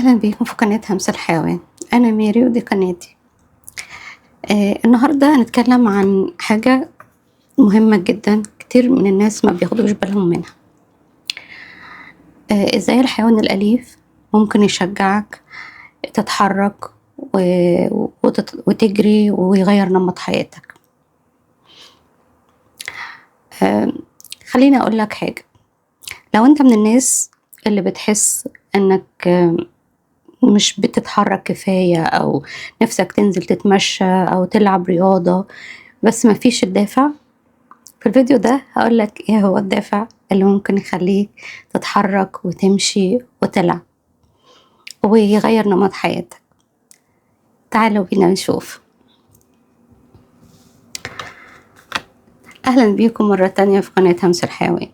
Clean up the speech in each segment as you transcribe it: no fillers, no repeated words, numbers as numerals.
أهلا بيكم في قناة همس الحيوان. أنا ميري ودي قناتي. النهاردة هنتكلم عن حاجة مهمة جدا، كتير من الناس ما بياخدوش بالهم منها. إزاي الحيوان الأليف ممكن يشجعك تتحرك وتجري ويغير نمط حياتك. خليني أقول لك حاجة، لو أنت من الناس اللي بتحس أنك مش بتتحرك كفاية أو نفسك تنزل تتمشى أو تلعب رياضة بس ما فيش الدافع، في الفيديو ده هقولك إيه هو الدافع اللي ممكن يخليك تتحرك وتمشي وتلعب ويغير نمط حياتك. تعالوا بينا نشوف. أهلا بيكم مرة تانية في قناة همس الحيوان.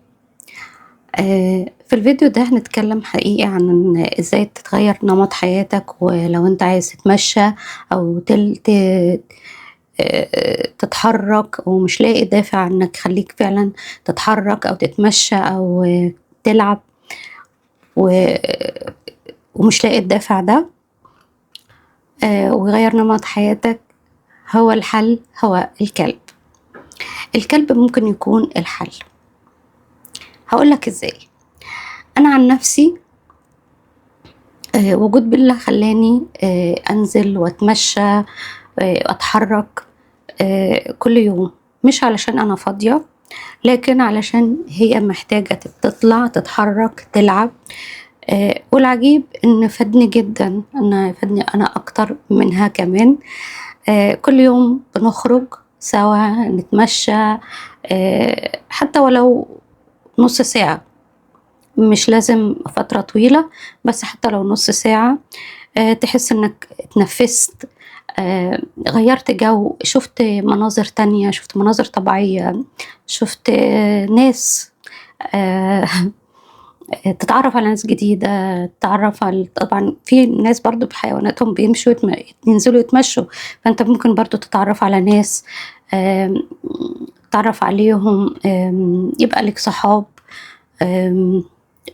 في الفيديو ده هنتكلم حقيقي عن ازاي تتغير نمط حياتك، ولو انت عايز تتمشى او تتحرك ومش لاقي دافع انك خليك فعلا تتحرك او تتمشى او تلعب ومش لاقي الدافع ده، ويغير نمط حياتك، هو الحل هو الكلب. الكلب ممكن يكون الحل. هقولك ازاي. انا عن نفسي وجود بيلا خلاني انزل واتمشى، اتحرك كل يوم، مش علشان انا فاضية، لكن علشان هي محتاجة تطلع تتحرك تلعب. والعجيب ان فادني جدا، ان فادني انا اكتر منها كمان. كل يوم بنخرج سوا نتمشى، حتى ولو نص ساعة، مش لازم فترة طويلة، بس حتى لو نص ساعة، تحس انك اتنفست، غيرت جو، شفت مناظر تانية، شفت مناظر طبيعية، شفت ناس، تتعرف على ناس جديدة، تتعرف على، طبعا في ناس برضو بحيواناتهم بيمشوا ينزلوا يتمشوا، فانت ممكن برضو تتعرف على ناس، تتعرف عليهم، يبقى لك صحاب.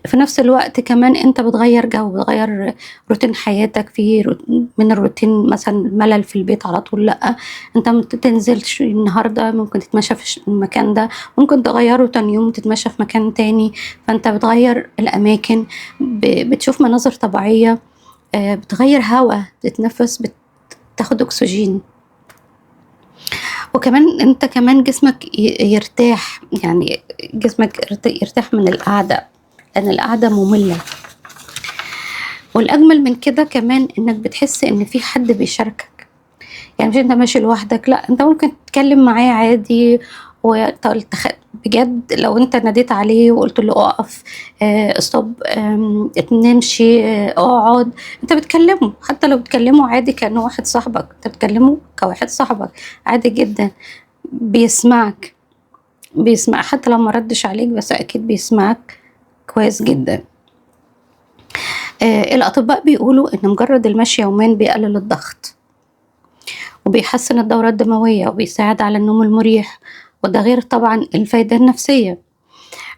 في نفس الوقت كمان انت بتغير جو، بتغير روتين حياتك. في من الروتين مثلا الملل في البيت على طول، لا انت ممكن تنزل النهارده ممكن تتمشى في المكان ده، ممكن تغيره تاني يوم تتمشى في مكان تاني. فانت بتغير الاماكن، بتشوف مناظر طبيعيه، بتغير هوا، بتتنفس، بتاخد اكسجين. وكمان انت كمان جسمك يرتاح، يعني جسمك يرتاح من القعده، لأن القعدة مملة. والأجمل من كده كمان إنك بتحس إن في حد بيشاركك، يعني مش أنت ماشي لوحدك، لا أنت ممكن تتكلم معاه عادي. بجد لو أنت ناديت عليه وقلت له أقف، استوب، نمشي، اقعد، أنت بتكلمه، حتى لو بتكلمه عادي كأنه واحد صاحبك، أنت بتكلمه كواحد صاحبك عادي جدا، بيسمعك، بيسمع حتى لو ما ردش عليك، بس أكيد بيسمعك كويس جدا. الأطباء بيقولوا إن مجرد المشي يوميا بيقلل الضغط وبيحسن الدورة الدموية وبيساعد على النوم المريح، وده غير طبعا الفايدة النفسية.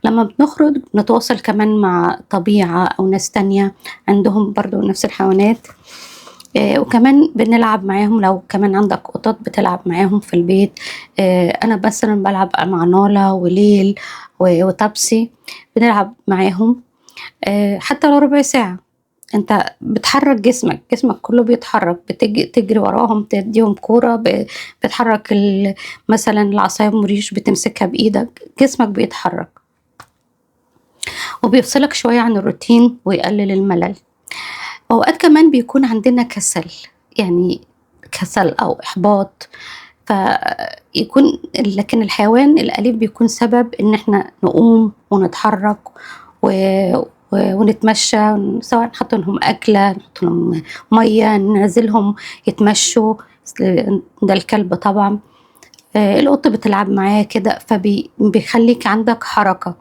لما بنخرج نتواصل كمان مع طبيعة أو ناس تانية عندهم برضو نفس الحيوانات، وكمان بنلعب معاهم. لو كمان عندك قطط بتلعب معاهم في البيت. أنا مثلا بلعب مع نولا وليل وتابسي، بنلعب معاهم، حتى لو ربع ساعة. انت بتحرك جسمك، جسمك كله بيتحرك، تجري وراهم، تديهم كورة، بتحرك مثلا العصاية مريش بتمسكها بإيدك، جسمك بيتحرك وبيفصلك شوية عن الروتين ويقلل الملل. أوقات كمان بيكون عندنا كسل، يعني كسل أو إحباط، فيكون لكن الحيوان الأليف بيكون سبب إن إحنا نقوم ونتحرك ونتمشى، سواء نحط لهم أكلة، نحط لهم مية، ننزلهم يتمشوا. ده الكلب طبعا. القط بتلعب معاه كده، فبيخليك عندك حركة.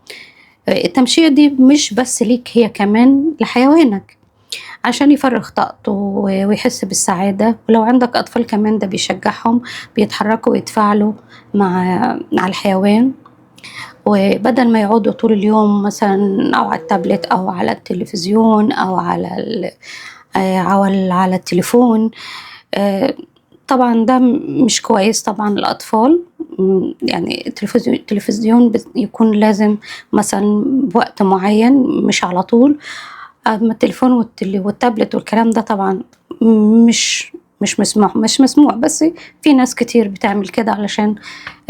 التمشية دي مش بس ليك، هي كمان لحيوانك عشان يفرغ طاقته ويحس بالسعادة. ولو عندك أطفال كمان ده بيشجعهم، بيتحركوا ويتفاعلوا مع الحيوان، وبدل ما يقعدوا طول اليوم مثلا أو على التابلت أو على التلفزيون أو على التليفون. طبعا ده مش كويس طبعا للأطفال. يعني التلفزيون يكون لازم مثلا بوقت معين، مش على طول. أما التليفون والتابلت والكلام ده طبعا مش مسموح، بس في ناس كتير بتعمل كده علشان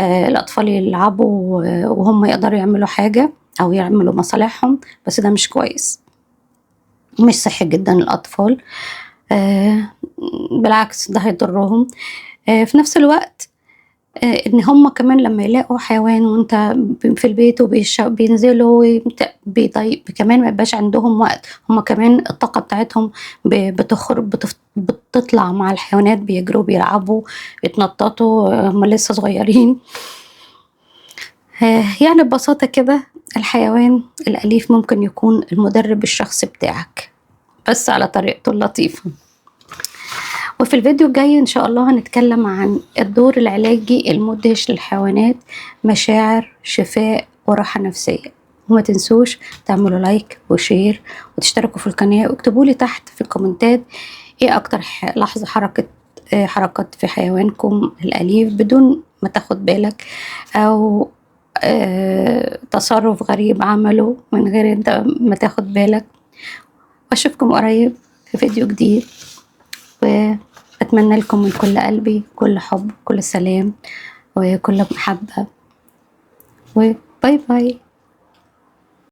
الأطفال يلعبوا وهم يقدروا يعملوا حاجة أو يعملوا مصالحهم، بس ده مش كويس، مش صحي جدا للأطفال، بالعكس ده هيضرهم. في نفس الوقت إن هم كمان لما يلاقوا حيوان وأنت في البيت وبينزلوا كمان ما يبقاش عندهم وقت، هم كمان الطاقة بتاعتهم بتطلع مع الحيوانات، بيجروا بيلعبوا بيتنططوا، هم لسه صغيرين. ببساطة كده الحيوان الأليف ممكن يكون المدرب الشخصي بتاعك، بس على طريقته اللطيفة. وفي الفيديو الجاي إن شاء الله هنتكلم عن الدور العلاجي المدهش للحيوانات، مشاعر، شفاء، وراحة نفسية. وما تنسوش تعملوا like و share وتشتركوا في القناة، واكتبوا لي تحت في الكومنتات ايه أكتر لحظة حركت في حيوانكم الأليف بدون ما تاخد بالك، أو تصرف غريب عمله من غير انت ما تاخد بالك. واشوفكم قريب في فيديو جديد، وأتمنى لكم من كل قلبي كل حب، كل سلام، وكل محبة، و bye bye.